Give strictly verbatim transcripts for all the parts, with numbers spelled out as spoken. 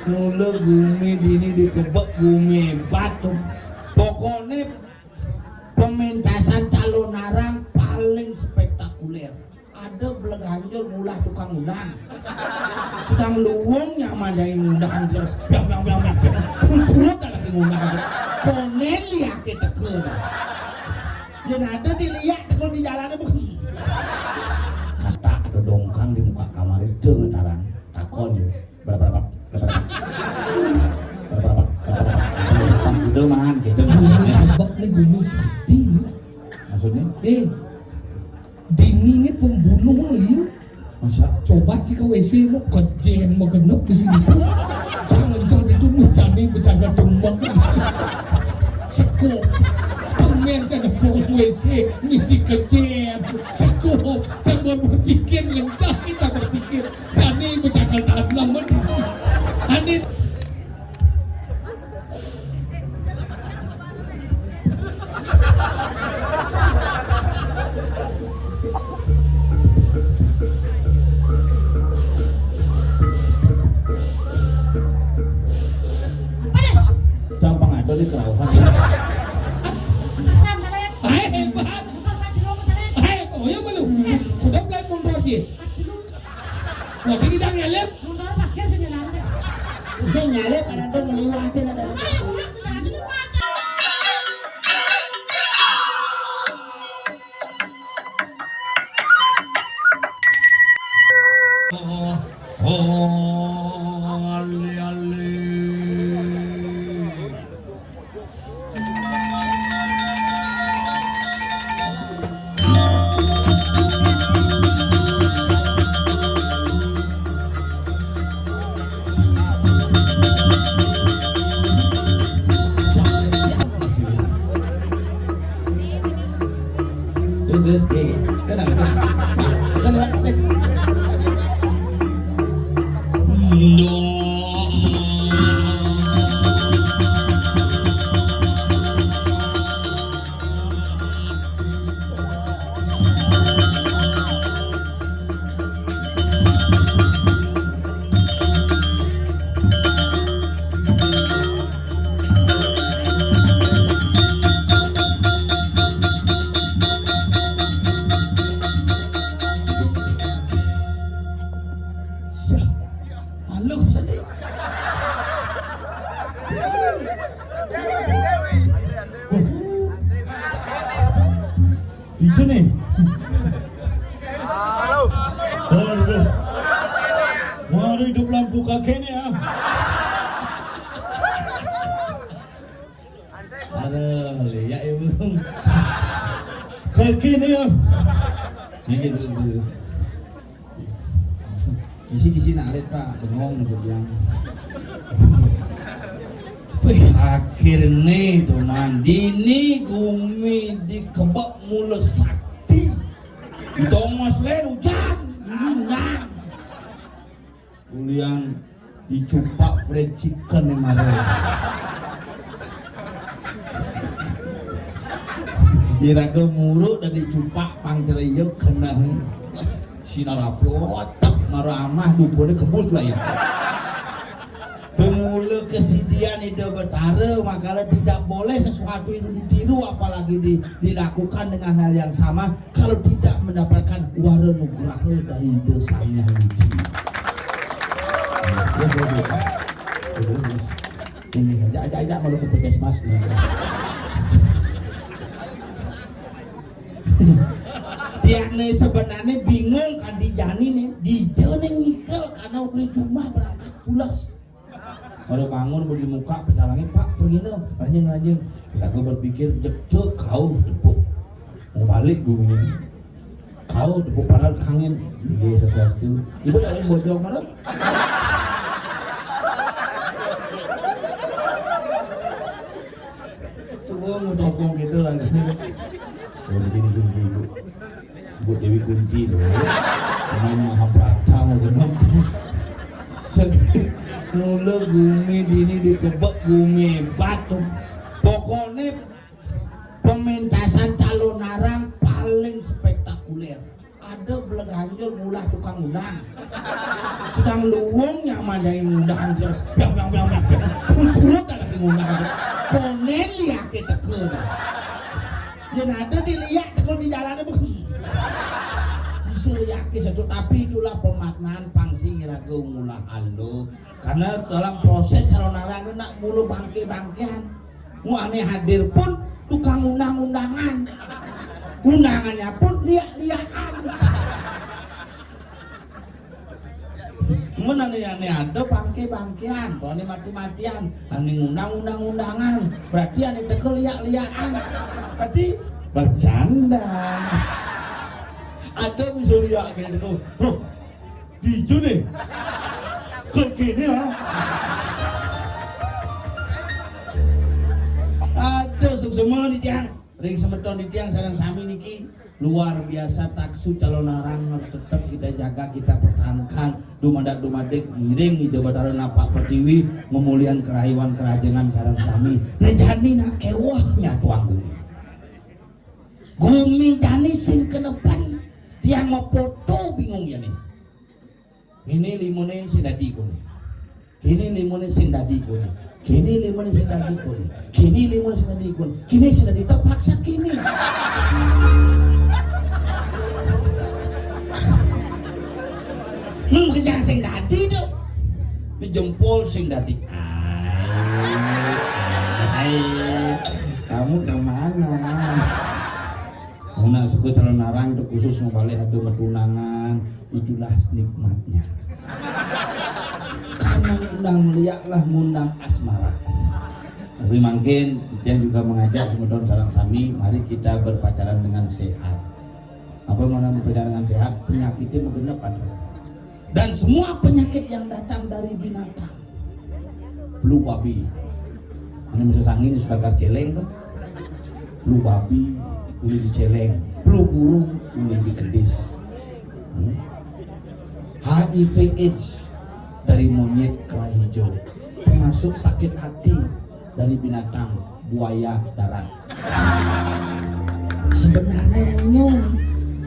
Mula gumi dini dikebek gumi batu. Pokoknya pementasan calonarang paling spektakuler. Ada beleganjur ngulah tukang undang. Sedang luwung yang mandai ngundang je. Biang, biang, biang, biang, biang. Terus surut ada si ngundang je. Konel ya kita ke. Yang ada dilihat terus di jalannya begini. Kasta ada dongkang di muka kamar itu ngetarang. Takon ya. Berapa, berapa, berapa, berapa? Berapa, berapa, berapa? Sama setan gitu, man, gitu maksudnya. Abak nih gunung sapi nih. Maksudnya? Eh, Dini ini pembunuh liu. Masa? Coba cik ke W C mau kejen mau genep di sini. Jangan-jangan itu nih jani berjaga domba kan. Sekup. Temen saya W C ngisi kejen. Sekup. Jangan berpikir, lencah kita berpikir. Jani becakal dalam. Ane. Gampang aja di kerauhan. Hai, hebat. Hai, oh ya belum. Udah mulai mundur dia. Wah, ini dah ngelip. Mundur pakai sing ngelip. Sing ngelip ada tuh ngeliwatin ada. Ayo, udah sudah ada tuh. Oh, oh, ale, ale. Terus, terus, eh, tenang, tenang. Tenang, tenang. Halo, sedih. Ijo nih. Halo. Halo. Mari hidup lampu kakek nih ya. Ada lihat ya belum. Kakek nih ya. Ini terus terus. Isi-isi narik, Pak, bengong nih, gue bilang. Wih, akhirnya tuh, man, dini gumi dikebek mula sakti. Dong mas len hujan, nang. Ulian dicupak fried chicken nih, mare. Diraga muruk dan dicupak pang cereyo kena. Sinar upload, mara amah dupurnya kebus lah ya. Bermula kesidian Ida Betara, makanya tidak boleh sesuatu itu ditiru, apalagi di, dilakukan dengan hal yang sama, kalau tidak mendapatkan wara nugraha dari Ida Sang Hyang Widi. Ya, ya, ya. Terus, ini, ajak, ajak, ajak malu ke puskesmas nih. Tiap nih sebenarnya bingung kan di jani nih, di jani ngikel karena udah cuma berangkat pulas. Baru bangun, baru di muka, pecalangin, "Pak, pergi no, ranjing, ranjing." Lagu berpikir, "Jek, cek, kau tepuk. Mau balik gue ini. Kau tepuk padahal kangen." Iya, sesuatu. Ibu tak ada bojong mana? Tuh, mau tokong gitu lah. Oh, begini, gini, gini, Bu. Bu Dewi Kunti loh. Pemain Mahabharata mau kenapa? Sek-, mula gumi dini dikebek gumi batu. Pokoknya pementasan calonarang paling spektakuler. Ada beleganjur Yo, ulah tukang undang. Sedang luwung yang mandai ngundang dia. Biang, biang, biang, biang, biang. Pun surut ada si ngundang. Konen liake teke. Yang ada dilihat teke di jalan itu. Bisa liake satu, tapi itulah pemaknaan pangsi ngiraga ngulah alo. Karena dalam proses calonarang tu nak mula bangke-bangkean. Wah, ane hadir pun tukang undang-undangan. Undangannya pun liak-liakan. Mun ane, ane ada bangke-bangkean, ane mati-matian, ane ngundang undang-undangan, berarti ane teka liak-liakan. Berarti bercanda. Ada bisa liak kayak gitu. Huh, Dija nih. Kok gini ya? Aduh, suksma nih tiang. Ring semeton di tiang sareng sami niki luar biasa, taksu calonarang harus tetap kita jaga, kita pertahankan. Dumadak dumadik ngiring Ida Batara napak pertiwi, memulian kerayuan kerajengan sareng sami. Nah, jani nak keweh nyatu anggung. Gumi jani sing kenepen, tiang mau foto bingung jani. Kini limone sing dadi kone. Kini limone sing dadi kone. Kini limone sing dadi kone. Kini limone sing dadi kone. Kini sing dadi terpaksa kini. Hmm, kejang sing dadi tu. Ini jempol sing dadi. Ai, ai, kamu kemana? Muna suku calonarang tu khusus ngebalik adu metunangan, itulah nikmatnya. Karena ngundang liak lah ngundang asmara. Tapi mungkin dia juga mengajak semeton sareng sami, mari kita berpacaran dengan sehat. Apa mana berpacaran dengan sehat? Penyakitnya menggenep ada. Dan semua penyakit yang datang dari binatang. Flu babi. Ini bisa sangin suka celeng tu. Flu babi, ulin di celeng. Flu burung, ulin di kedis. Hmm? H I V AIDS dari monyet kera hijau. Termasuk sakit hati dari binatang buaya darat. Sebenarnya nyong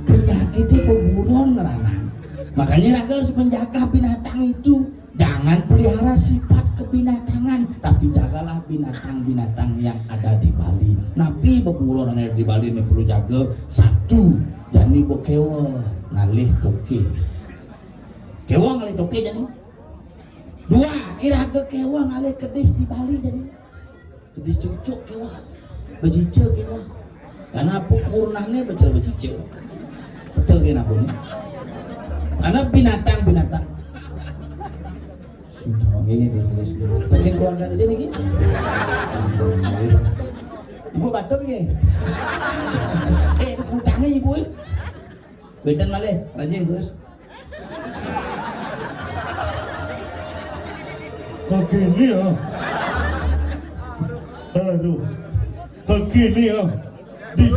penyakit itu beburon ngeranan. Makanya raga harus menjaga binatang itu. Jangan pelihara sifat kebinatangan, tapi jagalah binatang-binatang yang ada di Bali. Napi beburon ada di Bali ini perlu jaga. Satu, jani bekewa ngalih toke. Kewa ngalih toke jani. Dua, iraga kewa ngalih kedis di Bali jani. Kedis cucuk kewa. Bejica kewa. Karena apa kurunannya baca bejica. Betul ke nak pun? Karena binatang-binatang. Sudah, ini terus, terus. Pengen keluarga aja nih. Ibu batuk ya? Eh, utangnya ibu. Benten malih, rajin terus. Kagini ya. Aduh. Kagini ya. Di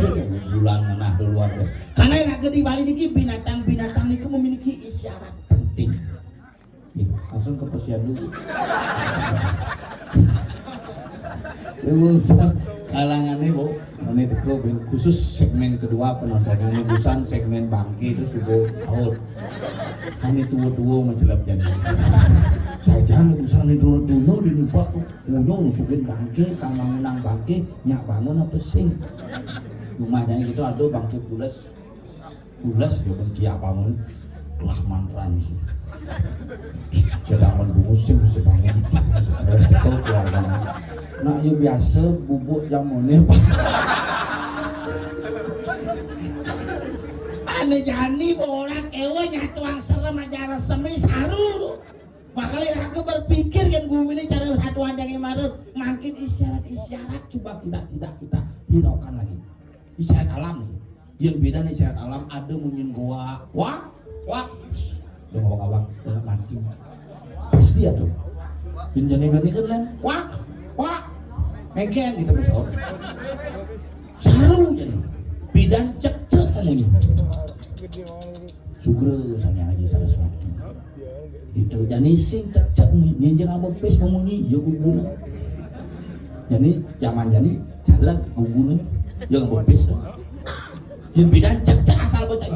bulan menah luar biasa. Karena yang di Bali niki binatang-binatang niki memiliki isyarat penting. Nih, langsung ke Posyandu. Ibu, kalangannya, Bu. Ini teko ben khusus segmen kedua penontonnya. Ini busan segmen bangke itu sudah out. Ini tua-tua mencelap jadi. Saja busan ini dulu-dulu di Nibak tuh. Uyung bikin bangke, kamar menang bangke, nyak bangun apa sing. Rumah dan itu ada bangke pules. Pules ya pun kia bangun. Kelas mantran su. Cedangan musim sebangun itu. Stres betul keluarganya. Nak ya biasa bubuk jamone. Ane jani orang kewe nyatuang serem aja resemi saru. Makanya aku berpikir kan gue ini cara satuan yang imarut. Makin isyarat-isyarat coba tidak tidak kita hiraukan lagi. Isyarat alam nih. Yang beda nih isyarat alam ada munyin goa. Wah, wah. Udah ngawang-ngawang, udah mati. Pasti ada. Yang jadi bani kan lain. Wah, wah. Megen gitu besok. Saru jadi. Bidan cek-cek munyi. Sugra sanya Haji Saraswati. Itu jani sing cek-cek munyi. Nyenjeng apa pis munyi ya gugun. Jani zaman jani caleg gugun. Ya apa pis. Yang bidan cek-cek asal bocah.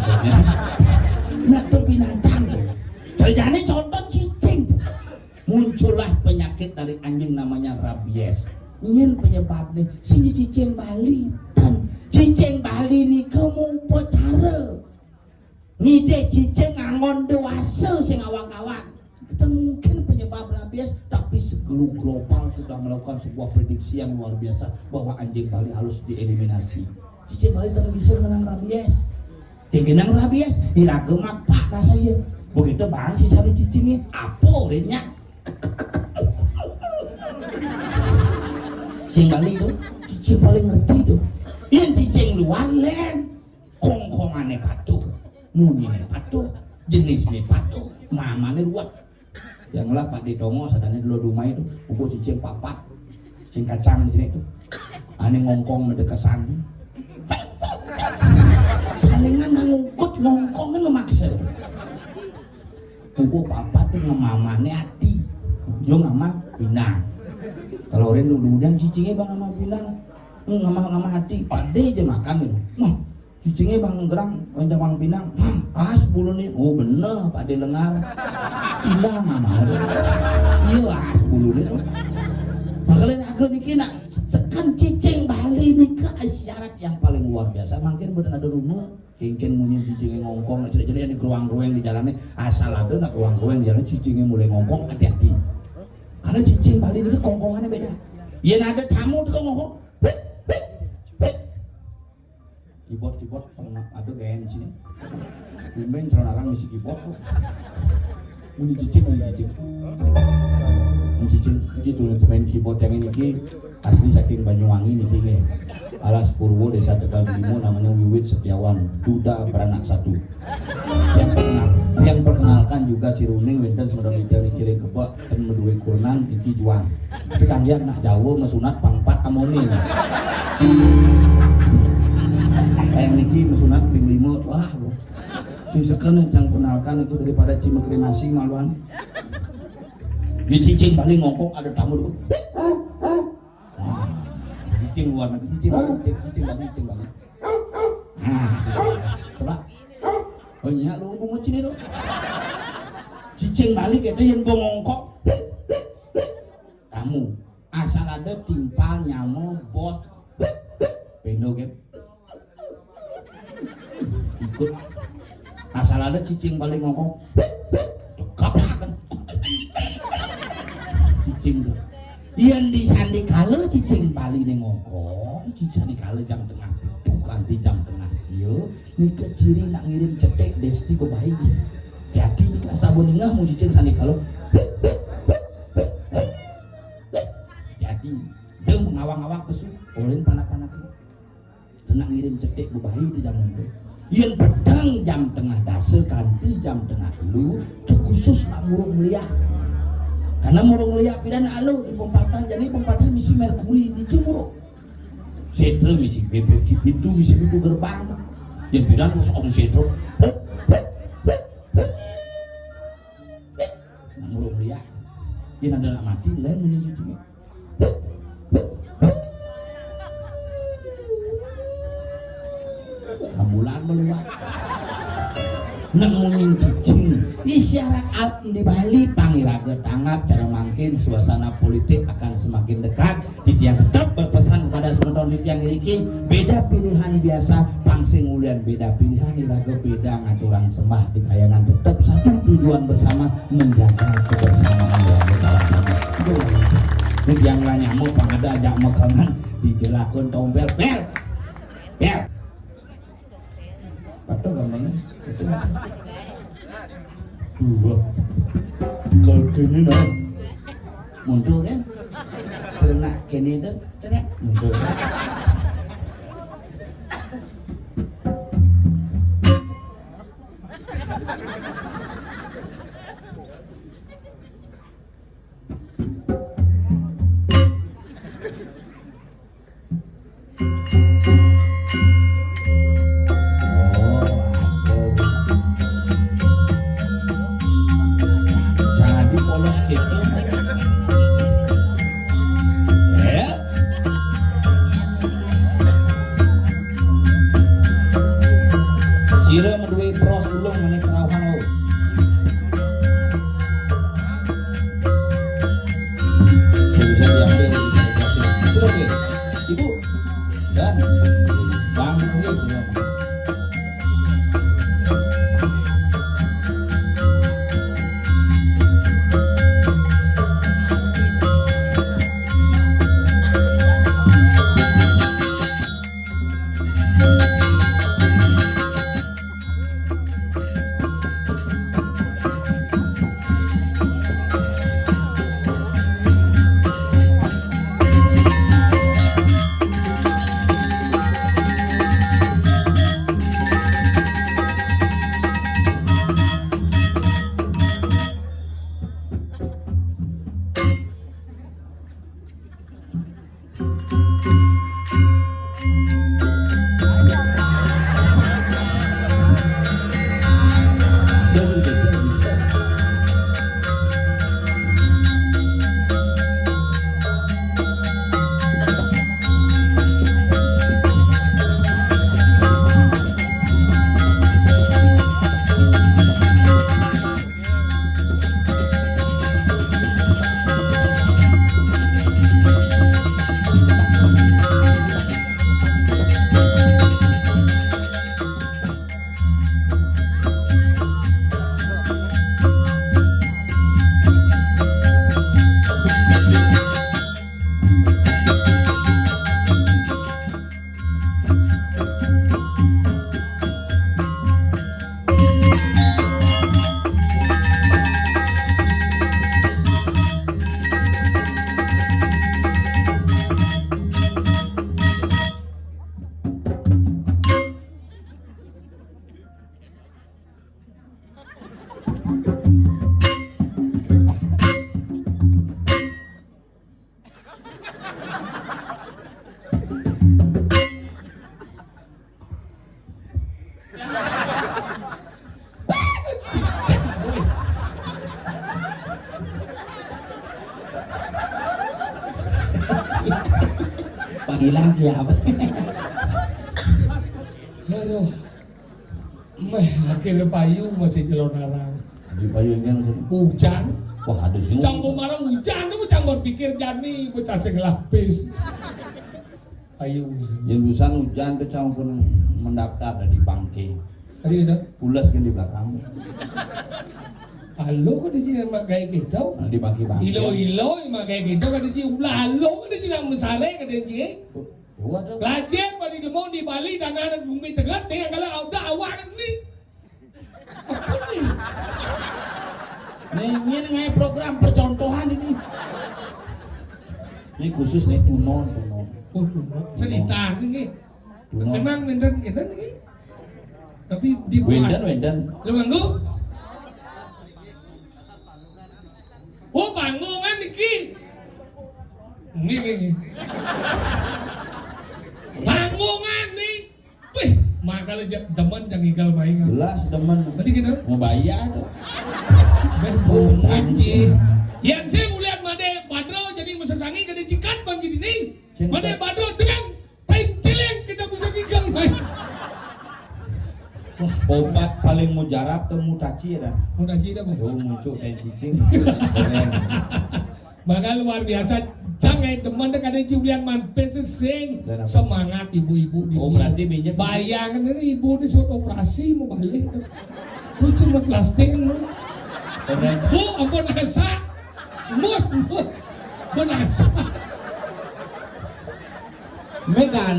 maksudnya. Nah, tuh binatang tuh. Jadi contoh cicing tuh. Muncullah penyakit dari anjing namanya rabies. Nyén penyebabné? Sing cicing Bali. Ten cicing Bali nika mau upacara. Ngidih cicing anggon dewasa sing awak-awak. Kita mungkin penyebab rabies, tapi segelu global sudah melakukan sebuah prediksi yang luar biasa bahwa anjing Bali harus dieliminasi. Cicing Bali tidak bisa menang rabies. Yang genang rabies, iraga mak pak rasa iya. Begitu bang si sari cicingnya, apa urinnya? Sing Bali tuh, cicing paling ngerti tuh. Yang cicing luar len, kongkongannya patuh, munyinya patuh, jenisnya patuh, mamanya luar. Yang lah Pak Ditongo sadane dulu dumai itu, ugo cicing papat, cicing kacang di sini tuh. Ane ngongkong medekesan. Salingan nang ngukut ngongkong kan memaksa. Ugo papat tuh ngemamane ati. Yo ngama pinang. Kalau orang dulu udah cicingnya bang ngama pinang, ngama ngama ati, pade aja makan gitu. Wah, cicingnya bang gerang, wencang bang pinang, wah, as bulu nih, oh bener, pade lengar, pinang nama, iya as bulu nih. Makanya aku niki nak sekan cicing Bali nika syarat yang paling luar biasa. Mungkin bener ada rumah, kengken munyi cicingnya ngongkong, jadi jadi yang di ruang-ruang di jalannya, asal ada nak ruang-ruang di jalannya cicingnya mulai ngongkong, hati-hati. Karena cicing Bali nika kongkongannya beda. Yang ada tamu tuh ngongkong, keyboard keyboard pernah ada gaya di sini. Bimben calon orang misi keyboard tuh. Muni cicing, muni cicing. Muni cicing, cicing tuh main keyboard yang ini ki asli saking Banyuwangi nih ki. Alas Purwo, Desa Tegal Belimu, namanya Wiwit Setiawan, Duda beranak satu. Yang perkenal, yang perkenalkan juga ciruning wenten semeton ida niki ring kebek ten meduwe kurenan niki juang. Tapi kanggian nak Jawa mesunat pangpat amone. Yang niki mesunat ping lima, wah, bro. Sing seken yang kenalkan itu daripada cima kremasi maluan. Di cicing Bali ngongkong ada tamu dulu. Wah, cicing luar negeri, cicing, cicing, cicing Bali, cicing Bali. Nah, coba. Oh iya, lu ngomong cini lu. Cicing Bali kata yang bengongkok. Kamu asal ada timpal nyama bos. Pendo kan? Ikut. Asal ada cicing Bali ngongkong. Kaplakan. Cicing tuh. Yang di sandikala cicing Bali nih ngongkong, cicing sandikala jam tengah pitu kanti jam tengah sia, nika ciri nak ngirim cetek desti bebaik. Jadi nika sabun ningah mu cicing sandikala. Jadi, deng ngawang-ngawang pesu, ulin panak-panak. Nak ngirim cetek bebaik di zaman itu. Yang petang jam tengah dasa kanti jam tengah telu, itu khusus nak muruk meliak. Karena muruk meliak pidan alu di pempatan, jadi pempatan misi merkuri di cemuruk. Setra misi bebek di pintu, misi pintu gerbang. Yang pidan khusus di setra. Nak muruk meliak. Yang ada nak mati, lain menyuci. Nang mungkin cicing. Isyarat alam di Bali, pang iraga tanggap cara mangkin suasana politik akan semakin dekat. Titiang tetap berpesan kepada semeton titiang iriki, beda pilihan biasa, pang sing ulian beda pilihan, iraga beda ngaturang sembah di kayangan, tetap satu tujuan bersama, menjaga kebersamaan iraga sama-sama. Itu. Ini tiang lah nyamuk, pang ada ajak mekengan, dijelakun tompel, pel, pel. Apa gambarnya? Itu masih. Dua. Kalau gini nah. Mundur kan? Celana gini tuh, cerak. Mundur. Oh, ada. Jadi polos gitu. Ya. Sira madué pros ulung ngene kerauhan lo. Bisa diambil, bisa diambil. Sudah, oke. Ibu dan Bang, oke, sudah. Panggilan siapa? Aduh. Meh, akhirnya payu masih jero narang. Di payu ini langsung. Hujan. Wah, ada sih. Cang kok marang hujan tuh, cang berpikir jani bocah sing lapis. Payu. Yang busan hujan tuh cang pun mendaftar dari bangke. Tadi ada. Pulas kan di belakang. Halo, kok di sini mak kayak gitu? Nah, di bangke-bangke. Ilo-ilo mak kayak gitu, kan di sini ulah halo, kan di sini mesare, kan di sini. Kuat dong. Belajar pada jemur di Bali dan ada bumi tengah, dia kalau udah awak ni. Apa ni? Nih, ini ngai program percontohan ini. Ini khusus nih, tunon, tunon. Oh, tuh, cerita ni. Tuh, no. Memang wénten, wénten iki. Tapi di Wénten, wénten. Lu manggu? Oh, bangungan iki. Nggih, nggih, nggih. Bangungan nih. Wih, makanya ja-, demen jang igal main. Jelas demen. Tadi gitu. Mau bayar tuh. Beh, bunyi. Yang saya melihat Made Badro jadi mesesani kada cikat bang jadi ni. Cinta. Made Badro dengan Tain celeng kita bisa tinggal, Mai. Wah, Obat paling mujarab tuh mutaci ya dah. Mutaci dah, Bu. Tuh muncul dan cicing. Keren. Maka luar biasa, cang ai demen deh kadang cium lian manpe sesing. Dan apa? Semangat ibu-ibu di Oh, berarti minyak. Bayangin ini ibu ini sudah operasi mau balik. Lu cuma plastik lu. Keren. Bu, ampun asa. Mus, mus. Ampun asa. Megan,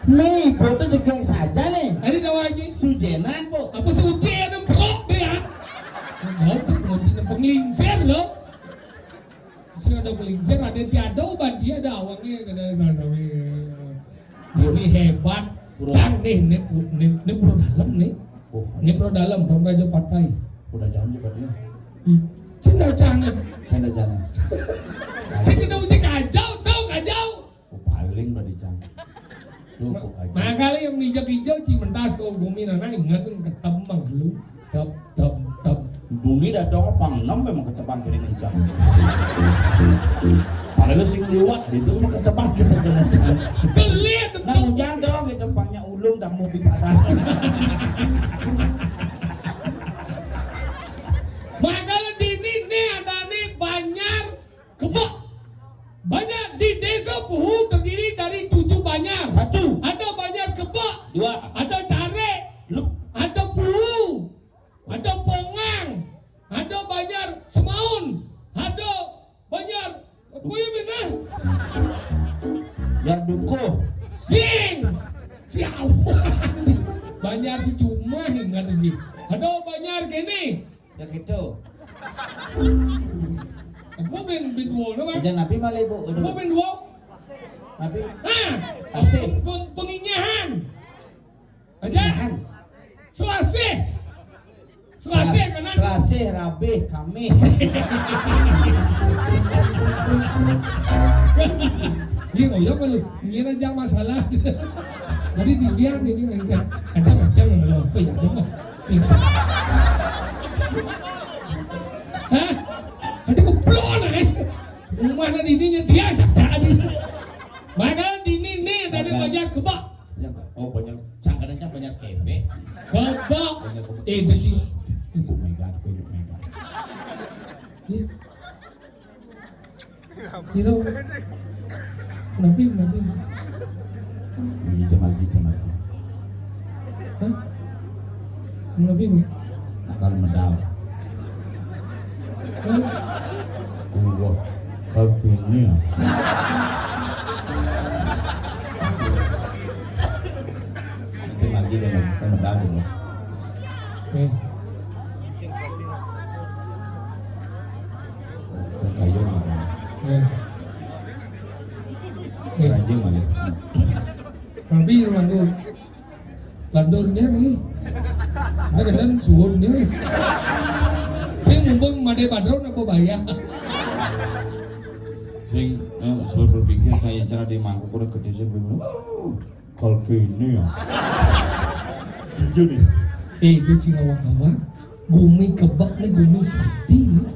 me ibu tuh juga saja nih. Ini tahu aja. Sujenan, Bu. Apa sujenan, bro, tuh ya? Mau tuh, mau sih penglingsir loh. Sing ada melingsir, ada si ada obat dia, ada awangnya, ada salah sawi. Ini hebat. Bro. Cang nih, ini, ini, ini bro dalam nih. Oh. Ini bro dalam, bro Raja Patai. Udah jangan juga dia. Ih, cinta jangan. Cinta jangan. Cek kita uji kajau, tahu kajau. Oh, paling udah dicang. Tuh, Ma-, kok aja. Makanya yang mijak hijau Cimentas kalau gumi nana ingat ketembang lu. Tep, tep, tep. Gumi datang pang enam memang ketepan kiri kencang. Padahal sing liwat itu semua ketepan kita kena. Kelit. Nah, hujan dong, kita pangnya ulung dah mau di padang. Makanya dini nih ada nih banyak Kebek. Banjar di Desa Puhu terdiri dari tujuh banjar. Satu. Ada Banjar Kebek. Dua. Ada Care. Lu. Ada Puhu. Ada Pongang. Ada Banjar Semaun. Ada Banjar apa ya, Bang? Ya dukuh. Sing. Siapa? Banjar sejumlah ingat lagi. Ada Banjar kene. Ya gitu. Gua main main dua, no, Bang? Udah nabi malah, Bu. Udah. Gua main dua. Nabi. Ah, asik. Peng-, penginyahan. Aja. Penginyahan. Selasih. Selasih, Selas-, mana? Selasih, Rabih, Kamis. Iya, ngoyok lu. Ngira jangan masalah. Jadi dilihat ini, ini kan macam-macam, apa ya, apa? Hah? Ada keblon, eh. Rumah na dini nya dia ajak cari. Mana dini nih, tadi banyak kebak. Yang ke-, oh, banyak. Cang kadang cang banyak kebek. Kebak. Banyak kebek. Eh, betul. Ibu Mega, Ibu Mega. Iya. Siro. Kenapa, kenapa? Ini cemagi, cemagi. Hah? Kenapa, Bu? Akal medal. Hah? Gua kalau gini ya. Cemagi, cemagi. Akal medal, Bos. Eh. Kayu mana? Eh. Eh. Rajin mana? Tapi landur. Landurnya nih. Ada kadang suhunnya. Sing mumpung Made Badrun apa bayar? Sing, eh, suruh berpikir kayak cara di mangkuk udah gede sih belum. Kalau gini ya. Jujur nih. Eh, itu cing awak-awak. Gumi kebak nih, gumi sapi nih.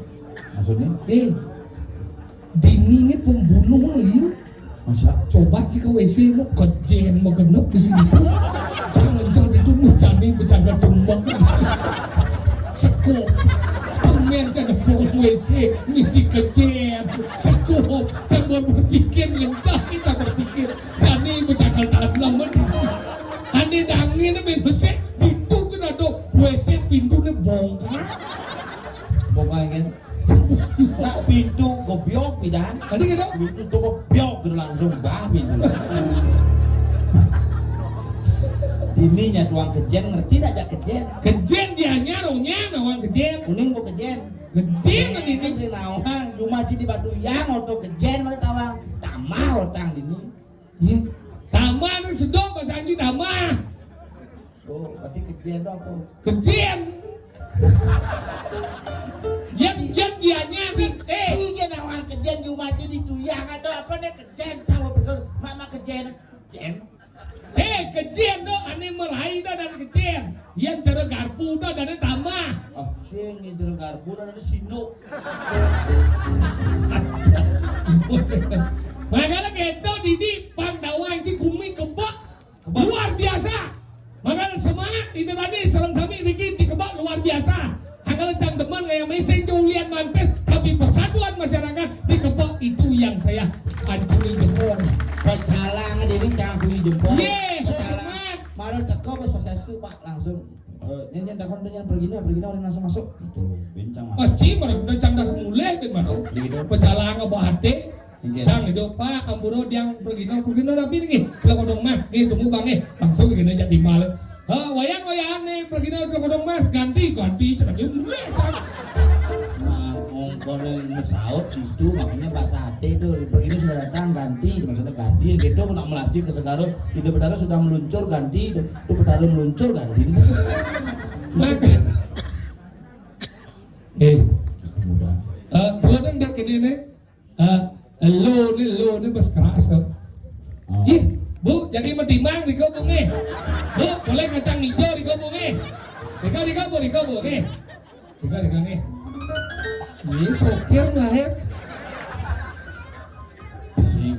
Maksudnya? Eh, dini ini pembunuh nih. Masa? Coba cik ke W C mau kejen, mau genep di sini tuh. Jangan-jangan itu mau jani bercanda domba. Sekup. Pemen canda pung W C, misi kejen. Sekup. Jangan berpikir, lencah kita berpikir. Jani becakal dalam. Ane dange ne main besek, pintu kan ada W C, pintu ne bongkar. Bongkar kan? Nak pintu gobiok pidan. Tadi kata? Pintu tuh gobiok gitu langsung bah pintu. Dini nya tuang kejen, ngerti ndak jak kejen? Kejen dia nya, rohnya nawang kejen. Kuning bu kejen. Kejen tadi kan itu. Si nawang, cuma di batu yang oto kejen mana tawang. Tambah otang dini. Hmm. Tamah ni sedok bahasa Anggrék tamah. Oh, berarti kejen tu apa? Kejen. Yang, yang dianya ni, eh. Tiga nama kejen di rumah tu di tuyang ada apa ni kejen sama betul. Mak, mak kejen. Jen. Eh, kejen tu ane merai dah dan kejen. Yang cara garpu dah dan tambah. Ah, sing yang cara garpu dah dan sinduk. Makanya gitu, dini pang dawai si gumi kebek. Kebek. Luar biasa. Mangga semangat, ini tadi sareng sami niki dikebak luar biasa. Anggal cang demen kayak mesing ulian mantes, tapi persatuan masyarakat dikebak itu yang saya acungi jempol. Pecalang ini cang acungi jempol. Ye, pecalang. Mari teko bos swastiastu, Pak, langsung. Eh, nyen, nyen, takon nyen, pergi nyen, pergi nyen, orang langsung masuk. Itu, bencang masuk. Ah, ci, mari udah cang das mulai, ben mano. Gitu. Pecalang apa hati? Inggih. Cang itu, Pak, ampura tiang pergi nyen, pergi nyen, tapi niki, sila kodong mas, nggih, tunggu bang, nggih. Langsung gini aja timbal. Ha, wayang-wayang nih, pergi nyen, sila kodong mas, ganti, ganti, cang, mulai, cang. Nah, ongkone mesaut itu, makanya bahasa hati itu, pergi nyen sudah datang, ganti, maksudnya ganti, gitu, kena melastik ke segala, di Betara sudah meluncur, ganti, itu Betara meluncur, ganti. Susah. Eh, mudah. Eh, dua dan dak ini nih. Eh, lo nih, lo nih bes kerasa. Oh. Ih, Bu, jadi metimang di kebun nih. Bu, boleh kacang hijau di kebun nih. Di kebun, di kebun, di kebun nih. Di kebun, di kebun nih. Ini sokir lah ya. Si.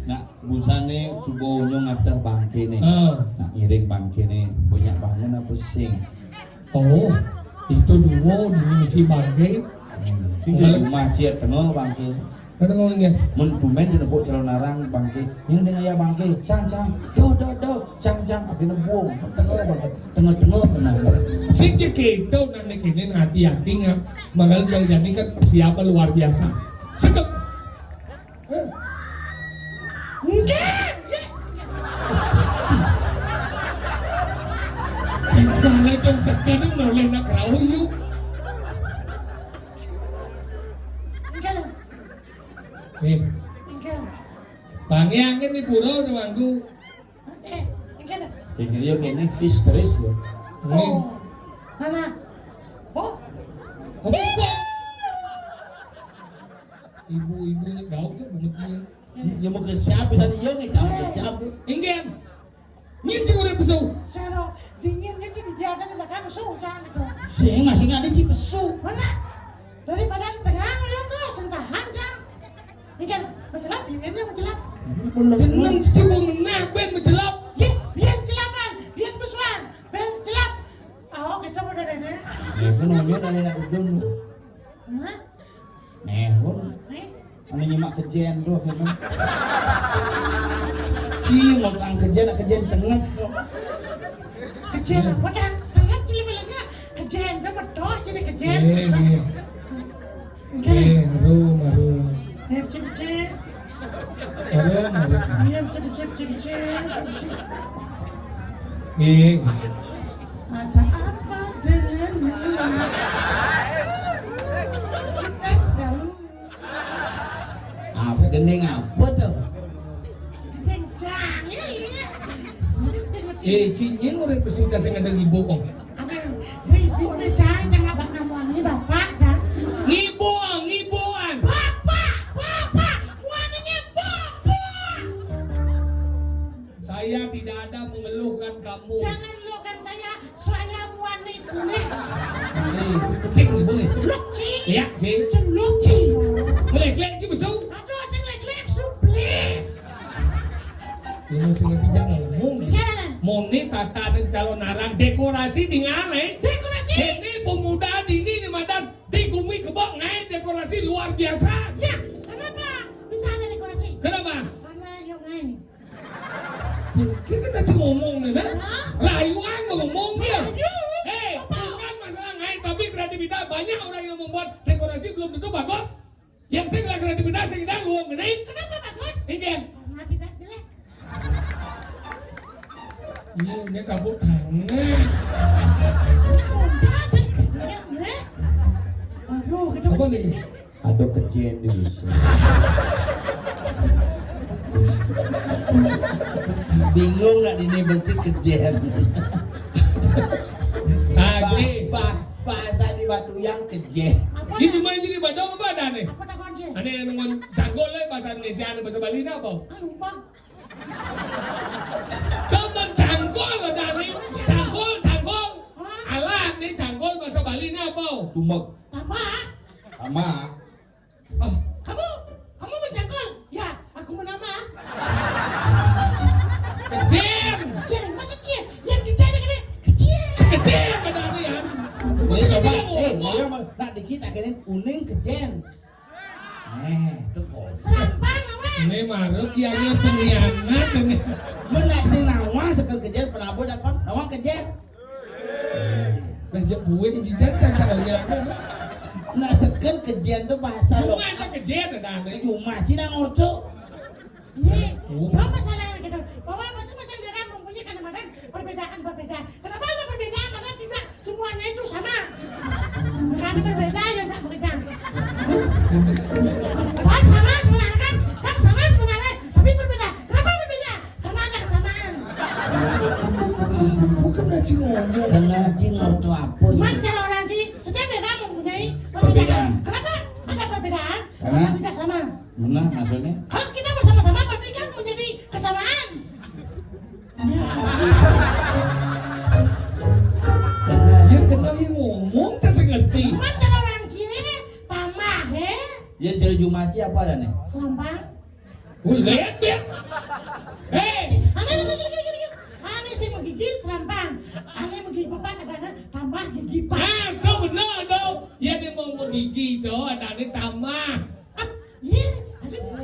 Nak, busane subuh unyung ngadah bangke nih. Oh. Nak ngiring bangke nih. Banyak bangun apa sing? Oh, itu dua dulu si bangke. Hmm. Sing jadi rumah ciek tengah bangke. Kada ngomong ya. Mun tumben jenebuk calon arang bangke. Yang dengan ya bangke, cang cang, do do do, cang cang, akhirnya buang. Tengah bangke, tengah tengah tengah. Sing ya gitu nang nek ini hati-hati nggak. Makanya jangan jadi kan persiapan luar biasa. Sedek. Enggak. Pindah ledong sekadang noleh nak rauh yuk. Enggak. Eh. Enggak. Bangi angin di pura temanku. Eh, enggak. Ini yuk ini histeris ya. Oh. Mana? Oh. Apa? Ibu-ibu gaul tuh begitu. Ya mau ke siapa tadi? Ya nggak tahu ke siapa. Inggen. Nyin sing urip pesu. Sero dingin nyin sing dibiarkan di belakang pesu jangan itu. Sing asing ada si pesu. Mana? Daripada di tengah ya tuh sentahan jang. Inggen mencelap dingin ya mencelap. Bener. Jeneng si bungenah ben mencelap. Ye, biar celapan, biar pesuan, biar celap. Oh, kita udah deh. Ya, aku nanya dari nak udun. Hah? Nehun. Anu nyimak kejen tuh akhirnya. Ci ngotang kejen, kejen tenget tuh. Kejen apa dah? Tenget cili belenya. Kejen dah betul cili kejen. Eh, eh. Oke. Eh, harum, harum. Eh, cip cip. Harum, harum. Iya, cip cip cip cip. Eh, eh. Ada apa denganmu? Kita tahu. Apa gending apa tuh? Gending cangil ya. Eh, cinying orang pesuca sing ada ibu kok. Ada ibu ada cang cang apa namanya bapak cang. Ngibuang, ngibuan. Bapak, bapak, warnanya bapak. Saya tidak ada mengeluhkan kamu. Jangan lukan saya, saya muani kulit. Nih, kecing nih, boleh. Celuk, Ci. Iya, Ci. Celuk, Ci. Melek-lek, Ci, besung. Aduh, sing lek-lek, suplis. Ini sing ketiga ngomong. Iya, Nan. Moni tata dan calon arang dekorasi di ngale. Dekorasi. Ini pemuda dini di madan di gumi kebok ngait dekorasi luar biasa. Ya, kenapa bisa ada dekorasi? Kenapa? Karena yang ngait. Kita kan aja ngomong nih, nah. Hah? Rayuan mau ngomong dia. Rayu. Eh, apa? Bukan masalah ngait, tapi kreativitas banyak orang yang membuat dekorasi belum tentu bagus. Yang saya nggak kreativitas yang kita luang gini. Kenapa bagus? Ini dia. Karena tidak jelek. Iya, ini kabut tangan. Nah, udah deh. Ya, deh. Aduh, kita apa lagi? Ada kejen di Indonesia. Bingung nggak ini bentuk kejen? Tadi. Bah, bah, bahasa di Batu yang kejen. Apa? Ini cuma jadi badong apa ada nih? Apa tak konci? Aneh yang ngomong cangkul lah bahasa Indonesia, ada bahasa Bali apa? Ayo, Bang. Kapan cangkul ada nih? Cangkul, cangkul. Hah? Alat nih cangkul bahasa Bali apa? Tumbek. Tambah. Tambah. Oh, kamu, kamu mencangkul? Ya, aku menambah. Kejen. Kejen, maksudnya, yang Éh, ayo, nak dikit akhirnya uning kején. Éh, itu kok. Serampang, Nawang. Ini maruk, ya, ya, pengkhianat ini. Mun nak sing Nawang seger kején, penabuh dakon, Nawang kején. Lah, ya, bué jijan kan caranya. Nak seger kején tuh bahasa lo. Cuma ada kején ada aneh. Cuma Cina ngorco. Iya, apa masalah gitu? Bahwa masing-masing daerah mempunyai kadang-kadang perbedaan-perbedaan. Kenapa ada perbedaan? Karena tidak semuanya itu sama. Karena berbeda ya tak bekerja. Kan sama sebenarnya kan, kan sama sebenarnya, tapi berbeda. Kenapa berbeda? Karena ada kesamaan. Bukan racing orang. Karena racing ortu apa sih? Cuman cara orang sih, setiap daerah mempunyai perbedaan. Perbedaan. Kenapa ada perbedaan? Karena tidak sama. Nah, maksudnya? Kalau kita bersama-sama berarti kan menjadi kesamaan. Ya. Karena dia kenal yang ngomong tak ngerti. Cuman cara orang kiri tambah, ya. Ya, cara Jumaci apa ada nih? Serampang. Boleh, ya. Hei, aneh, aneh, aneh, aneh, aneh sih mau gigi serampang. Aneh mau gigi papat ada tambah gigi papat. Nah, kau benar dong. Ya, dia mau gigi tuh ada tambah. Iya, aduh.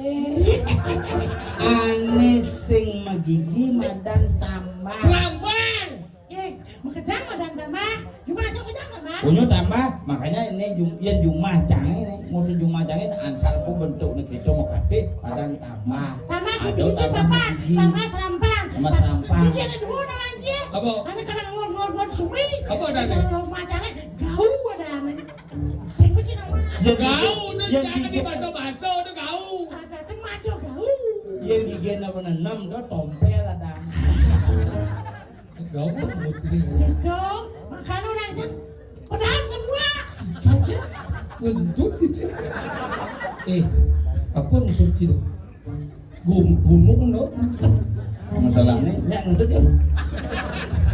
Ané sing magigi madan tambah. Serampang. Eh, makejang madan tambah. Cuma aja kejang tambah. Punya tambah, makanya ini jum, yang jumah cangé ini, mau jumah cangé ini ansal ku bentuk nih gitu mau kate madan tambah. Tambah gigi, tambah serampang. Tambah serampang. Gigi ada dua ada lagi ya. Apa? Ané kadang ngon ngon ngon sumri. Apa ada? Kalau mau cangé gau ada ané. Sing kucing apa? Gau, nu jangan dibaso-baso, nu gau. Ada tuh maco gau. Yén gigéna menenem, tuh tompél ada. Gau, putri. Gitu, makanya orang kan padahal semua. Saja, ngentut gitu. Eh, apa ngentut gitu? Gum-, gumuk, no? Masalahnya, nyak ngentut ya.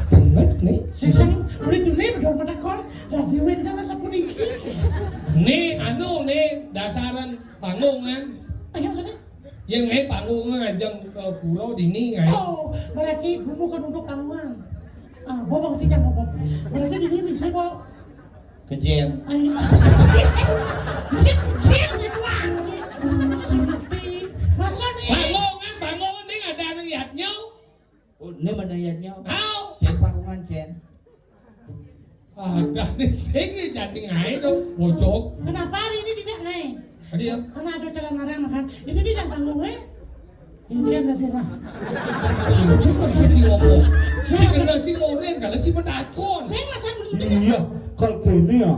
Banget, nih. Sing udah tuh nih, udah pada kon. Lah, diwin kan masa puniki. Nih, anu, nih, dasaran panggungan. Ayo, sini. Yang nih panggungan ajang ke pura dini, kan? Oh, berarti gumuk kan untuk panggungan. Ah, bobong tidak, bobong. Berarti dini bisa, Bo. Kején. Ayo. Kején si tuan. Si Gusti. Masa nih? Bangun, kan, bangun, nih, ada anu yatnya. Oh, ini mana yatnya? Au. Cén, panggungan, Cén. Ada nih, sing jadi ngaé dong, bocok. Kenapa hari ini tidak naik? Tadi ya? Karena ada calon orang makan. Ini dia yang panggung, eh? Ini yang dari rumah. Itu kan si Cing ngomong. Si kenal Cing Oren, kalau Cing Petakon. Saya masa dulu. Iya, kalau gini ya.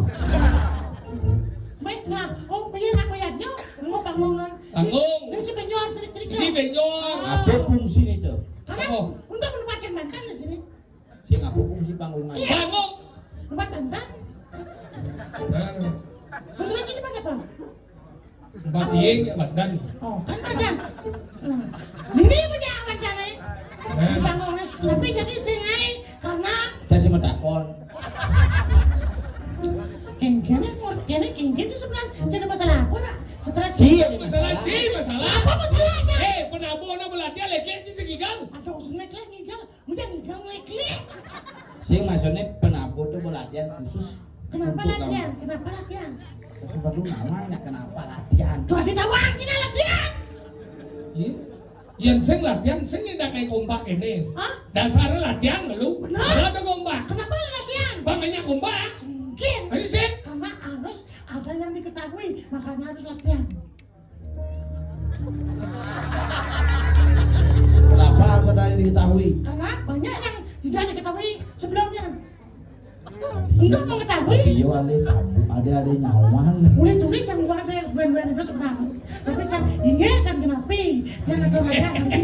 Baik, nah, oh, punya aku ya, dia mau bangungan. Bangun. Ini si penyor, trik-trik. Si penyor. Apa fungsi itu? Karena untuk menempatkan mantan di sini. Sing apa fungsi panggungan? Iya. Bangun. Tempat dandan. Nah. Betul aja tempat apa? Tempat dieng ya, badan. Oh, kan dandan. Nah. Ini punya amat danai. Nah. Di panggungan. Tapi jadi sing aé karena saya sih mau takon. Kengkene, kengkene, kengkene sebenarnya jadi masalah apa, nak? Stres. Iya, masalah, sih, masalah. Apa masalahnya? Eh, penabuh, nak, belanja, lagi, sing ngigal. Ada usul lagi, ngigal. Mujang gang lek-lek. Sing maksudnya penabuh tuh latihan khusus. Kenapa latihan? Kenapa latihan? Terus perlu namanya kenapa latihan? Tuh ada tahu anjingnya latihan. Iya. Yang sing latihan sing ndak kayak kompak ini. Hah? Dasar latihan lu. Benar. Ada kompak. Kenapa latihan? Makanya kompak. Mungkin. Ayo sih. Karena harus ada yang diketahui, makanya harus latihan. Kenapa harus ada yang diketahui? Karena banyak yang tidak diketahui sebelumnya. Untuk mengetahui. Iya, ada tabu, ada, ada nyawan. Mulai tulis yang luar ada yang buan-buan itu sebenarnya. Tapi kan ingat kan kenapi yang ada banyak nanti.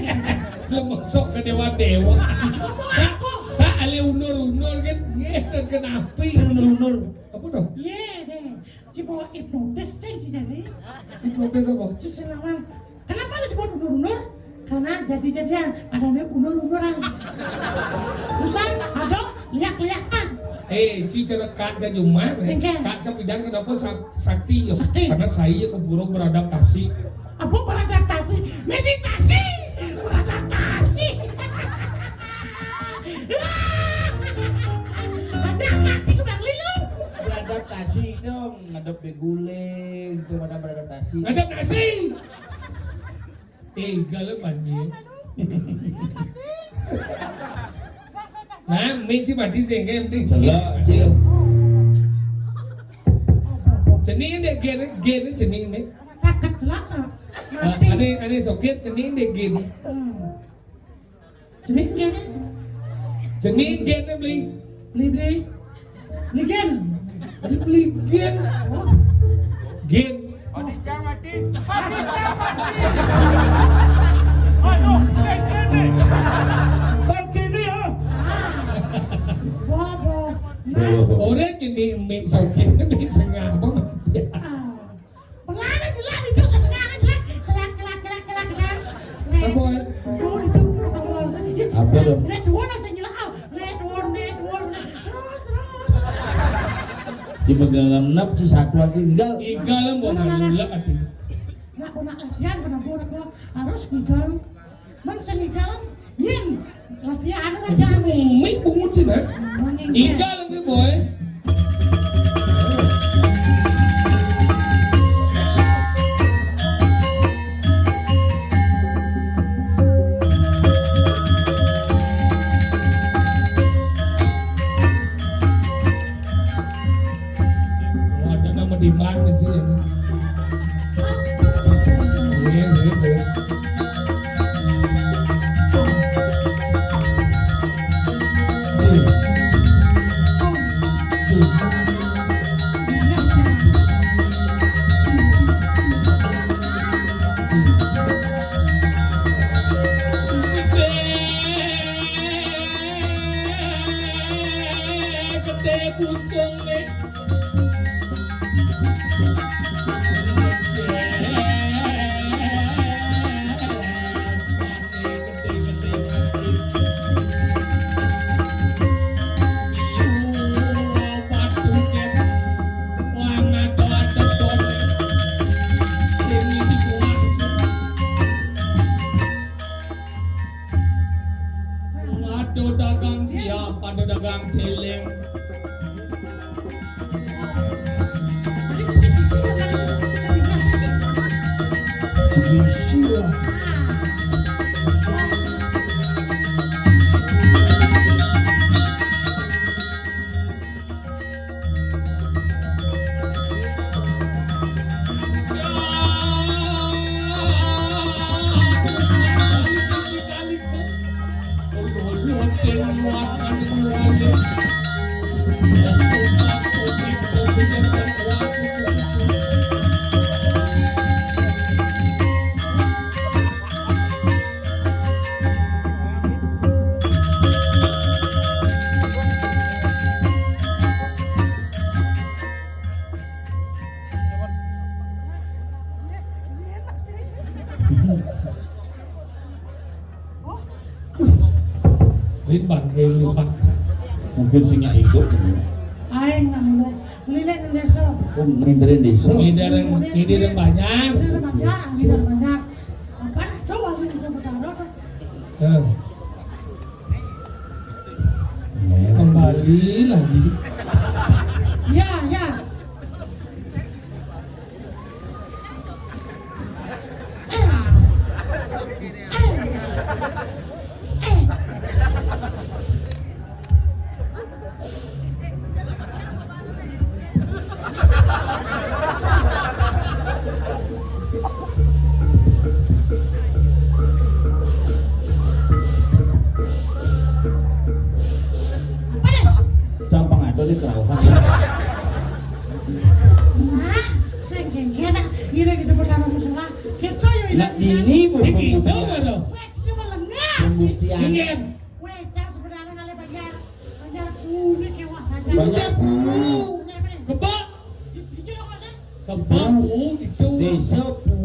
Lah masuk ke dewa-dewa. Cuma mau apa? Tak ada unur-unur kan, nggih, kan kenapi. Unur-unur. Apa tuh? Iya deh. Ci bawa hipnotis, cing, ci jadi. Hipnotis apa? Ci sing ngomong, kenapa disebut unur-unur? Karena jadi-jadian, adanya unur-unuran. Usan, adok, liak-liakan. Eh, ci cara Kak Jajumar, eh. Engken. Kak Capidan kenapa sak-, sakti, ya? Sakti. Karena saya keburu beradaptasi. Apa beradaptasi? Meditasi! Beradaptasi! Ada kasih ke Bang Lilo. Adaptasi dong, ngadep guling, itu mana beradaptasi. Ngadep nasi. Éh, galak banjir. Nah, min si mati sih, kayak penting. Celok, cil. Cening deh, gen, gen cening deh. Takat celaka. Ah, Mati. Ada, ada sokit, cening deh, gen. Hmm. Cening gen. Cening gen deh, beli. Beli, beli. Beli gen. Ada beli gen. Oh. Gen. Aduh, gen, gen, gen. Kan gini ya. Bobo. Nah. Orang ini min sokit, min sengah apa? Ah. Pelana jelas itu setengah jelas. Celak, celak, celak, celak, celak. Seret. Apa? Oh, itu protokol. Apa tuh? Lihat dua langsung jelas. Lihat dua, lihat dua. Terus, terus, terus. Cuma genep si satu aja tinggal. Tinggal mau ngelak ati. Nak kena latihan, kena buat apa? Harus tinggal. Men senigalan, yen latihan aja. Mik bungut sih, nah. Mending Igal nih, boy. Oh, ada nama di mana sih ini? Iya, terus, terus. Gede busung nih. Aduh, dagang siap, aduh, dagang celeng. Limbang, eh, limbang. Mungkin sing nyak ikut. Aing nang beli nang désa. Oh, ngindarin désa. Ngindarin, ngindarin banyak. Ngindarin banyak, ngindarin banyak. Apa? Coba ini coba taruh. Eh. Kembali lagi. Ya, ya. Campang ada di kerauhan. Nah, sing kengkena, ira kita pertama musola. Kita yo. Nak ini bu. Sing hijau baru. Weh, kita melengah. Pembuktian. Ingin. Weh, cang sebenarnya kali banyak. Banyak bumi kewas aja. Banyak bu. Banyak apa nih? Kebak. Jujur dong, Mas, ya? Kebak bu, gitu. Désa Bu.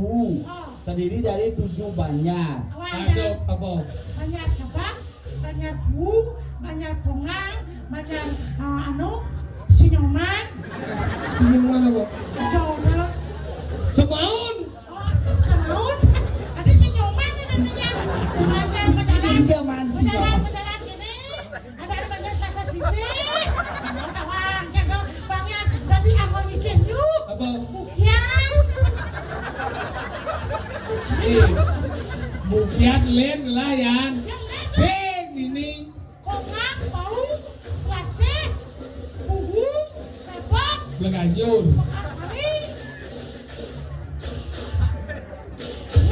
Oh. Terdiri dari tujuh banjar. Apa aja? Aduh, apa? Banjar Kebak, Banjar Bu, Banjar Pongang, Banjar, eh, anu, Sinyoman. Sinyoman apa? Jodoh. Semaun. Oh, Semaun. Ada Sinyoman ada nih ya. Banjar pejalan. Iya, man, pejalan, Sinyoman. Pejalan gini. Ada, ada banyak rasa sisi. Ada wangkén dong, banyak. Berarti Bukiat. Eh, bukiat lén lah, Yan. Yang lén. Sing, ini. Kongang, Bau, Selasih, Buhu, Lebak, Bleganjur, Mekarsari.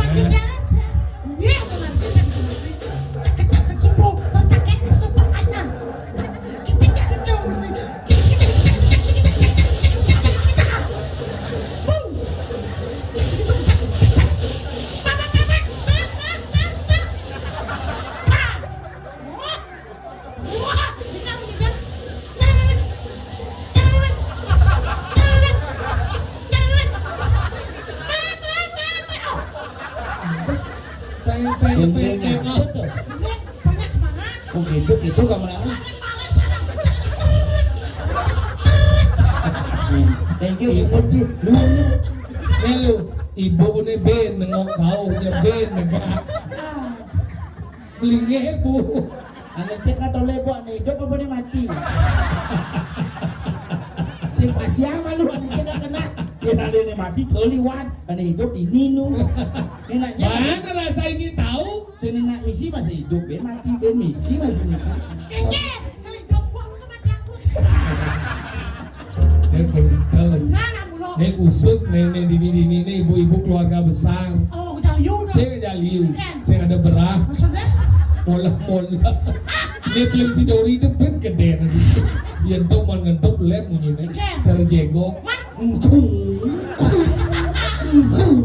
Makin jalan, ya. Iya, benar. Cek, cek, cek, subuh, bertakek, subuh, anyar. Kicik, cek, cek, cek. Bung. Cek, cek, cek, cek. Pak, pak, pak, pak. Pak, pak, pak, pak. Pak. Teng, teng, teng, teng. Apa tuh? Kok gitu, gitu kamu nanya? Thank you, Bu Kunci. Lu, lu. Ibu ini ben nengok kau, dia ben nengok. Beli ngebu. Ane cek atau lebo, ane hidup apa nih mati? Sing pasian malu, ane cek kena. Ya, ane ini mati, coliwan. Ane hidup ini nu. Ini nanya. Mana rasa ini tahu? Sini nak misi masih hidup, ben mati, ben misi masih hidup. Kece, kalau hidup gua, gua tuh mati angkut. Oke, tahu. Nah, nah, mulo. Ini khusus, nih, nih, dini, dini, nih, ibu-ibu keluarga besar. Oh, udah liu, udah. Saya udah liu. Kan? Saya ada berah. Maksudnya? Mola-mola. Ini film si Dori itu ben gede nanti. Dia tuh mau ngedop lem bunyinya. Oke. Cara jegok. Man. Engkung. Engkung.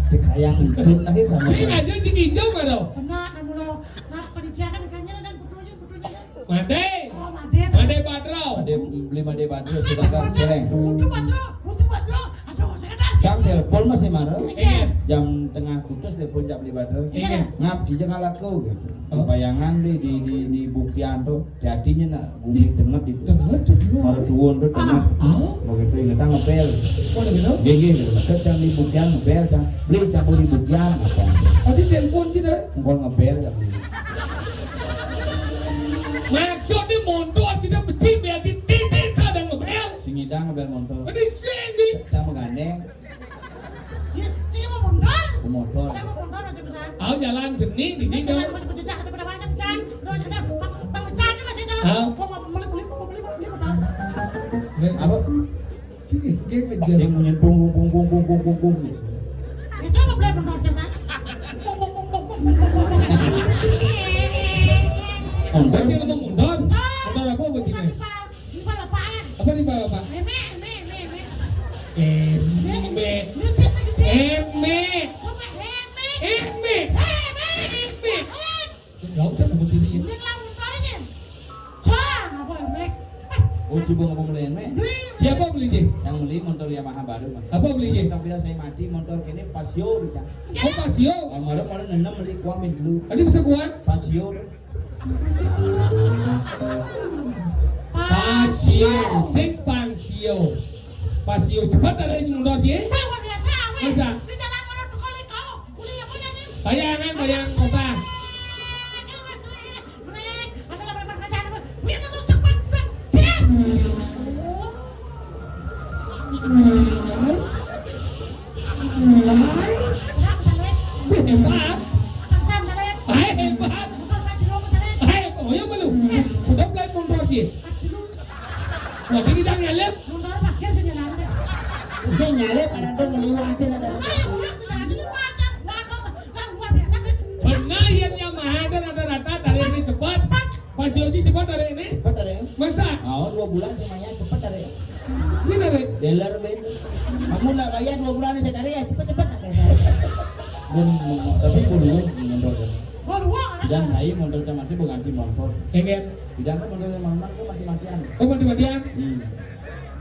Cek kayak ngentut lagi kan. Saya nggak ada cek hijau nggak tau? Benar, namun lo, nah, panitia kan ikannya dan putunya, putunya kan. Made. Oh, Made. Made Badro. Made, beli Made Badro, Sudakar, Celeng. Putu Badro, Putu Badro. Aduh, saya kan. Jam telepon masih marah. Iya. Jam tengah kutus telepon jam lima telepon. Iya. Ngap, di Jakarta aku gitu. Oh. Di bayangan di, di, di, di Bukian tuh, jadinya nak gumi denget itu. Denget tuh dulu. Baru tuun tuh denget. Ah, ah. Begitu ingetan ngebel. Oh, udah gitu? Gini, gitu. Deket jam di Bukian ngebel, jam. Beli cabut di Bukian, apa? Tadi telepon sih dah. Engkol ngebel, jam. Maksudnya mondor, tidak becik, biar di titik kadang ngebel. Sing ngidang ngebel mondor. Tadi sing di. Pecah menggandeng. Ya, saya mau mondor. Mau mondor. Saya mau mondor masih besar. Ayo jalan seni, ini jalan masih pecah, ada pada macam kan. Udah ada bang, bang pecahnya masih ada. Ah. Mau mau beli beli mau beli mau beli mondor. Apa? Sini, kayak ngejar. Yang punya bung, bung, bung. Itu apa beli mondor jasa? Bung, bung, bung. Mondor? Bocil ngomong mondor? Mondor apa bocilnya? Timpal, timpal apaan? Apa timpal apa? Eme, eme, eme, eme. Eme. Eme. Eme. Eme. Eme. Eme. Enggak usah ngomong sini. Ini lawan suaranya. Cah, apa eme? Oh, coba ngomong lain, eme. Siapa beli, Ji? Yang beli motor Yamaha baru, Mas. Apa beli, Ji? Tapi saya mati motor kene Pasio, bisa. Oh, Pasio. Kemarin, kemarin nenem beli kuamin dulu. Tadi bisa kuat? Pasio. Pasio, sing Pasio. Pasio, cepat dari ini mundur, Ji. Wah, luar biasa, weh. Masa? Di jalan mana tuh kali kau? Kuliah punya nih. Bayangan, bayang kota. Ini masih, bre, ada berapa kerjaan apa? Biar lu cepat, set. Dia. Hebat. Hai, hebat. Hai, oh ya belum. Udah mulai mundur, Ji. Wah, ini udah nyalip. Mundur parkir sing nyalip. Sing nyalip, ada tuh meliru aja ada. Nah, yang udah sudah ada di wadah. Wadah, kan luar biasa, kan? Benar, yang Yamaha ada rata-rata dari ini cepat. Pas Yoji cepat dari ini. Cepat dari ini. Masa? Oh, dua bulan semuanya cepat dari ini. Ini dari. Dealer, Ben. Kamu nak bayar dua bulan saya dari ya, cepat-cepat. Bun, tapi bulu mundur. Bulu, dan saya mundur sama dia ganti motor. Enggak. Tidak, aku mundur sama Mamat, aku mati-matian. Oh, mati-matian? Hmm.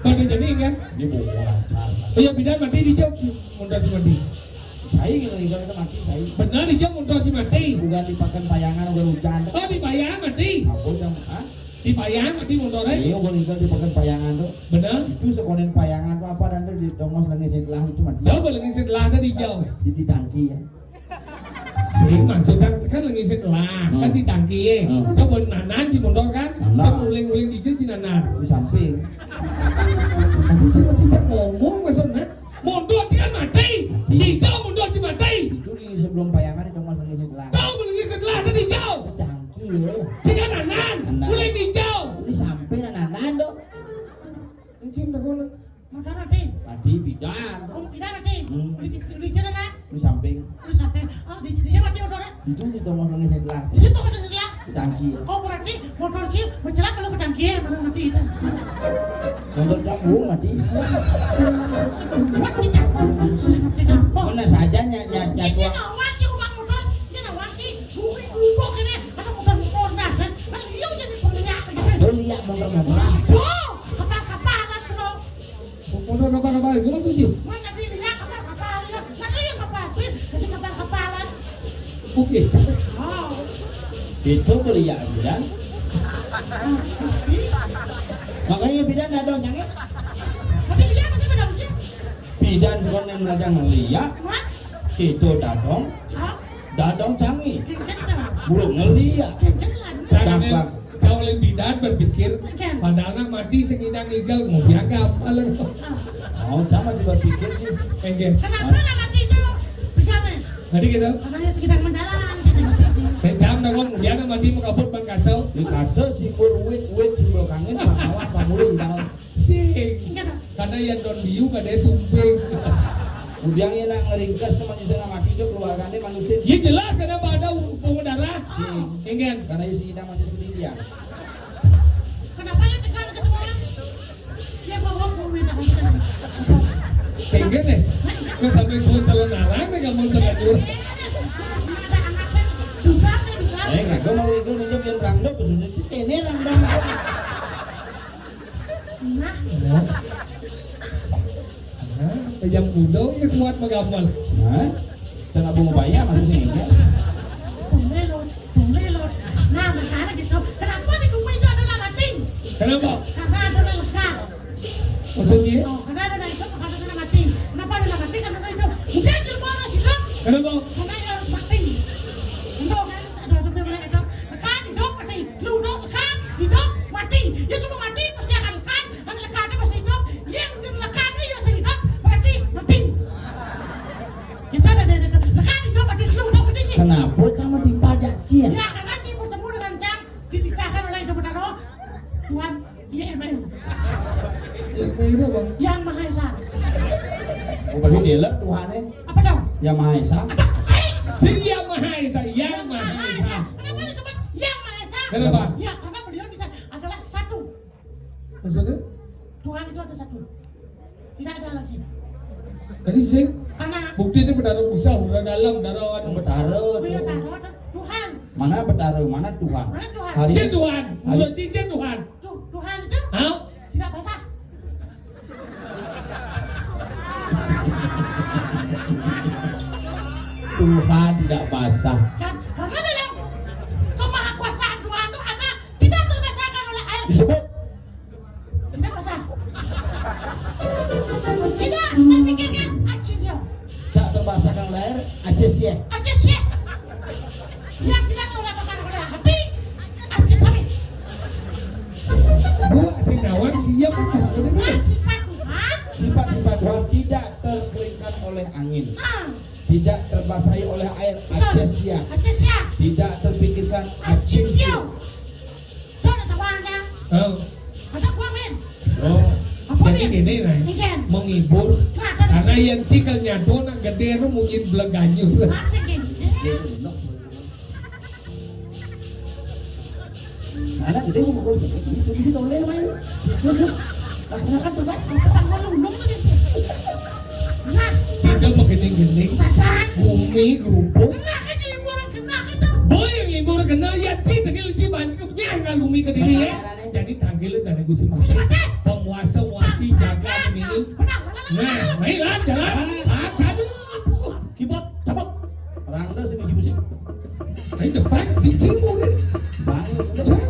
Pada jadi, kan? Dia bawa lancar. Oh, ya, beda mati di jauh. Mundur mati. Saya gitu, itu mati, saya. Benar, di jauh mundur mati. Bukan dipakan payangan, udah hujan. Oh, di payang mati. Apa jam, hah? Di payang mati motornya? Iya, udah itu dipakan payangan tuh. Benar. Itu sekonen payangan tuh apa, dan tuh di tongos lagi setelah itu mati. Tahu, lagi setelah ada di jauh. Di, di tangki ya. Sing maksudnya kan lagi setelah, hmm, kan di tangki ya. Hmm. Tahu, buat nanan si motor kan? Nanan. Kan uling-uling di jauh si nanan. Di samping. Aku sih mati jak ngomong maksudnya. Mundur sih kan mati. Mati. Dijauh mundur sih mati. Itu di sebelum payangan itu Mas Lengis setelah. Tahu Mas Lengis setelah ada dijauh. Tangki ya. Sih kan anan. Anan. Mulai dijauh. Ini sampai anan dong. Encing dah gua. Motor mati. Mati bidan. Oh, bidan mati. Hmm. Di, di, di jalan, ah. Di samping. Di samping. Oh, di, di mati motornya. Itu di tongos lagi sebelah. Di tongos sebelah. Di tangki. Oh, berarti motor sih mencelak kalau ke tangki ya, kalau mati itu. Motor canggung mati. Buat kita. Seperti apa? Mana saja nyat nyat nyat. Ini nawaki rumah motor, ini nawaki. Bumi gubuk ini. Ada motor motor dasar. Kan dia jadi pengeliat gitu. Dia lihat motor motor. Aduh, kapal-kapalan terus. Motor kapal-kapal itu maksudnya? Mana dia lihat kapal-kapal ya? Mana yang kapal sih? Jadi kapal-kapalan. Oke. Oh. Itu beliau bidan. Makanya bidan ada nyangit. Tapi dia masih pada uji. Bidan sekolah yang belajar ngeliat. Mat? Itu dadong. Hah? Dadong canggih. Genggen dong. Burung ngeliat. Genggen lah. Cakep. Jauh lebih bidan berpikir. Genggen. Padahal nak mati sing idang igel ngopi agak apa lagi. Oh, sama sih berpikir sih. Genggen. Kenapa nak mati itu? Pegangan. Tadi gitu. Katanya sekitar mendalam. Pencam dong, dia nak mati mau kabut ban kasau. Di kasau simbol wit, wit simbol kangen, masalah pamulung dalam. Sing. Karena yang don biu kada sumping. Udah ya nak ngeringkas teman saya mati itu keluarganya manusia. Ya jelas karena pada pembuluh darah. Sing. Enggak. Karena isi kita manusia sendiri ya. Kenapa ya tekan ke semua? Ya bawa pembuluh darah. Enggak deh. Kau sampai sulit kalau narang deh kamu terlanjur. Ada anaknya. Juga nih juga. Eh, nggak, gue mau itu minjem yang random, maksudnya ini random. Nah. Ya. Nah, pejam kuda ya kuat magamel. Nah, cara bunga bayar masih sih enggak? Boleh lo, boleh lo. Nah, makanya gitu. Kenapa di rumah itu ada lalating? Kenapa? Karena ada leleka. Maksudnya? Oh, karena ada leleka, maka ada lalating. Kenapa ada lalating? Karena ada itu. Udah, jelma orang situ. Kenapa? Karena dia harus mati. Itu kan ada sampai mulai itu. Lekat, hidup, mati. Lu hidup, lekat, hidup, mati. Dia cuma mati, pasti akan lekat. Kan lekat dia masih hidup. Dia mungkin lekat dia masih hidup, berarti mati. Kita ada dari itu. Lekat, hidup, mati. Lu hidup, mati. Kenapa sama dipadak, Cil? Ya, karena Cil bertemu dengan Cang, dititahkan oleh Indo Betara. Tuhan, iya, Irma. Irma itu, Bang. Yang Maha Esa. Oh, berarti dia lah Tuhannya. Apa dong? Yang Maha Esa. Ada, sih. Si Yang Maha Esa, Yang Maha Esa. Kenapa disebut Yang Maha Esa? Kenapa? Ya, karena beliau di sana adalah satu. Maksudnya? Tuhan itu ada satu. Tidak ada lagi. Tadi sih. Karena bukti ini Betara Pusat, udah dalam, Betara anu. Betara. Oh iya, Betara ada Tuhan. Mana Betara, mana Tuhan? Mana Tuhan? Hari Cik Tuhan. Hari udah cincin Tuhan. Tuh, Tuhan itu. Hah? Tidak basah. Tuhan tidak basah. Kan, karena ada yang kemahakuasaan Tuhan itu ada tidak terbasahkan oleh air. Disebut. Tidak basah. Tidak terpikirkan action dia. Tak terbasahkan oleh air, aja sih. Aja sih. Yang tidak tahu lakukan oleh hati, aja sami. Buat sing nawang siap. Nah, sifat Tuhan. Sifat-sifat Tuhan tidak terkeringkan oleh angin. Nah. Tidak terbasahi oleh air, betul. Aja sia. Aja sia. Tidak terpikirkan aja sih. Tuh, ada tawangnya. Oh. Ada kuah, men. Oh. Apa, jadi men? Gini, nah, ikan. Menghibur. Nah, kan. Karena yang cikal nyatu nak gede itu mungkin beleganyur. Masih gini. Iya, enak. Anak gede mau pukul gitu, gitu, gitu, oleh, main. Laksanakan tugas. Tanggal ulung tuh gitu. Nah, sehingga menggending-gending. Sajan. Bumi gerupuk. Kena kan jadi orang kena gitu. Boy yang ibu kena ya ci tegil ci banyak nyai ngalumi ke diri ya. Jadi tanggil dari Gusti Musi. Penguasa wasi jaga pemilu. Nah, baiklah jalan. Saat satu. Kibot, cabut. Rangda sing bisi-bisi. Ayo depan, dicing mungkin. Baik.